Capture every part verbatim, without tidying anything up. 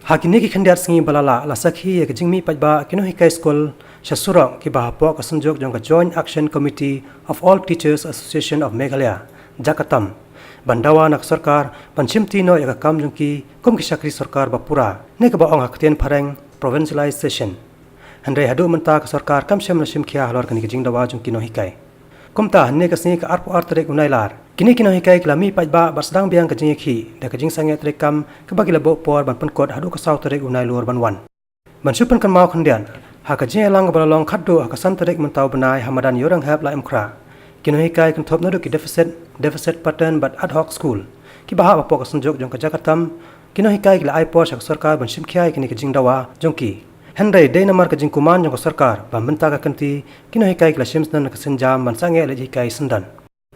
Ha kine ki khyndiat sngi ba la lah, la sakhi ïa ka jingmih paidbah ki nonghikai skul sha surok kiba hapoh ka synjuk jong ka Joint Action Committee of All Teachers Association of Meghalaya, JACATAM, ban dawa na ka sorkar ban shimti noh ïa ka kam jong ki kum ki shakri sorkar ba pura, ne kaba ong ha ka ktien phareng provincialization. Hynrei haduh mynta ka sorkar kam shym la shim khia halor kane ka jingdawa jong ki nonghikai. Kumta, hynne ka sngi ka arphew ar tarik u Nailar, kine ki nonghikai ki la mih paidbah bad sdang biang ka jingïakhih da ka jingsangeh treikam kaba ki la buh por ban pynkut haduh ka saw tarik u Nailur ban wan. Ban shu pynkynmaw khyndiat, ha ka jingïalang kaba la long khatduh ha ka san tarik mynta u bnai ha madan Ïewrynghep Laitumkhrah, ki nonghikai kynthup naduh ki deficit, deficit pattern bad ad hoc school, kiba hap hapoh ka synjuk jong ka JACATAM, ki nonghikai ki la ai por sha ka sorkar ban shim khia ïa kine ki jingdawa jong ki. Hynrei dei namar ka jingkuman jong ka sorkar ba mynta ka kynti ki nonghikai ki la shim sdang na ka sienjam ban sangeh leit hikai syndon.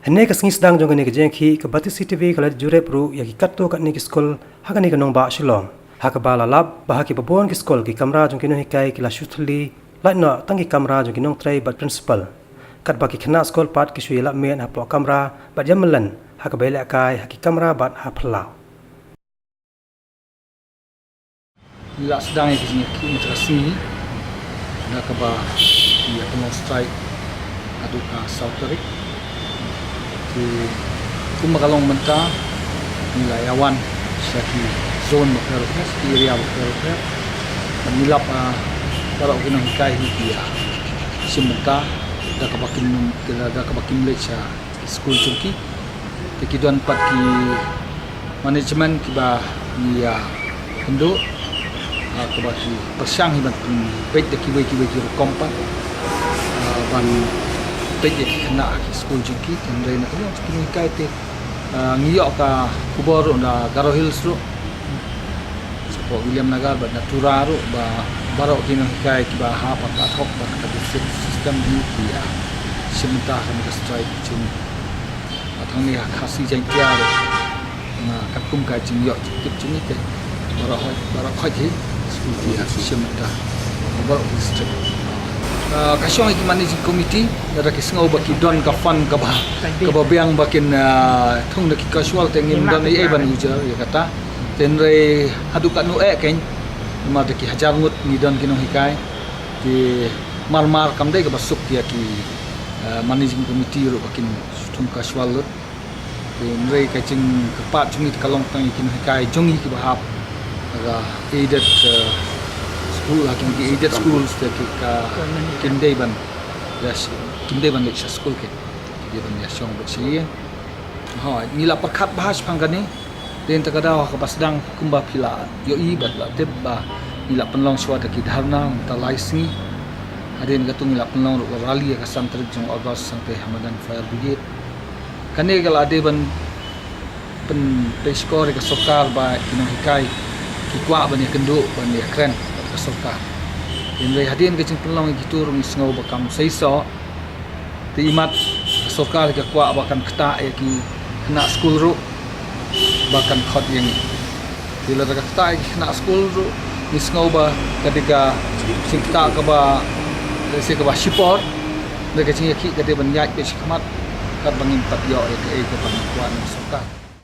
Hynne ka sngi sdang jong kane ka jingïakhih, ka Batesi TV ka la jurip ruh ïa ki katto katne ki skul ha kane ka nongbah Shillong, ha kaba la lap ba ha kiba bun ki skul ki kamra jong ki nonghikai ki la shu thylli, lait noh tang ki kamra jong ki nongtrei bad principal, katba ki khynnah skul pat ki shu ïalap miet hapoh kamra bad ïamlien ha kaba ïalehkai ha ki kamra bad ha phyllaw. Ngi la sdang ïa ka jingïakhih mynta ka sngi da kaba ïa pynlong strike haduh ka saw tarik. Te kumba ka long mynta, ngi la ïawan sha ki zone bapher bapher, ki area bapher bapher. Bad ngi lap, ah, baroh ki nonghikai hi ki ïa shim bynta da kaba kim, da kaba kim leit sha ki skul jong ki. Te ki don pat ki management kiba ngi ïa kynduh, ah, kaba ki pyrshang hi ban pynbeit da kiwei kiwei ki rukom pat, ah, ban peit ïa ki khynnah ha ki skul jong ki. Hynrei na ka liang jong ki nonghikai te, ah, ngi ïoh ka khubor ruh na Garo Hills ruh, shapoh Williamnagar bad na Tura ruh, ba baroh ki nonghikai kiba hap ha ka ad hoc bad ka district system hi ki ïa shim bynta ha kane ka strike jong ngi. Bad hangne ha Khasi Jaiñtia ruh, nga katkum ka jingïoh jingtip jong ngi te baroh hoi, baroh hoi hi skul ki ïa shim bynta, baroh district. Ah, ka shong ïa ki managing committee, lada ki sngew ba ki don ka fund kaba, kaba biang ba kin, ah, thung da ki casual te ngim don ei ei ban ujar ïa kata. Te hynrei haduh katno eh kein, namar da ki hajar ngut ngi don ki nonghikai. Te mar mar kam dei kaba suk ïa ki, eh, managing committee ruh ba kin thung casual lut. Te hynrei ka jingkyrpad jong ngi te ka long tang ïa ki nonghikai jong ngi kiba hap ha ka aided, eh, school, ha ki aided schools te ki ka kim dei ban ïa sh-, kim dei ban leit sha skul kein. Ki dei ban ïa shong beit sha ïing. Hooid, ngi la pyrkhat bha shaphang kane. Te hynta ka daw ha kaba sdang kumba phi la ïohi bad la tip ba ngi la pynlong shuwa da ki dharna mynta lai sngi. Hadien kata ngi la pynlong ruh ka rally ha ka san tarik jong u August sangtai ha madan Fire Brigade. Kane ka la dei ban pynpeit shkor ïa ka sorkar ba ki nonghikai ki kwah ban ïakynduh ban ïakren bad ka sorkar. Hynrei hadien ka jingpynlong ïa kito ruh ngi sngew ba kam seisoh. Te imat ka sorkar ka kwah ba kan ktah ïa ki khynnah skul ruh ba kan khot ïa ngi. Te lada ka ktah ïa ki khynnah skul ruh, ngi sngew ba ka dei ka jingktah kaba, lehse kaba shipor, da ka jingïakhih ka dei ban ïaid beit shakhmat katba ngim pat ïoh ïa kaei kaba ngi kwah na ka sorkar.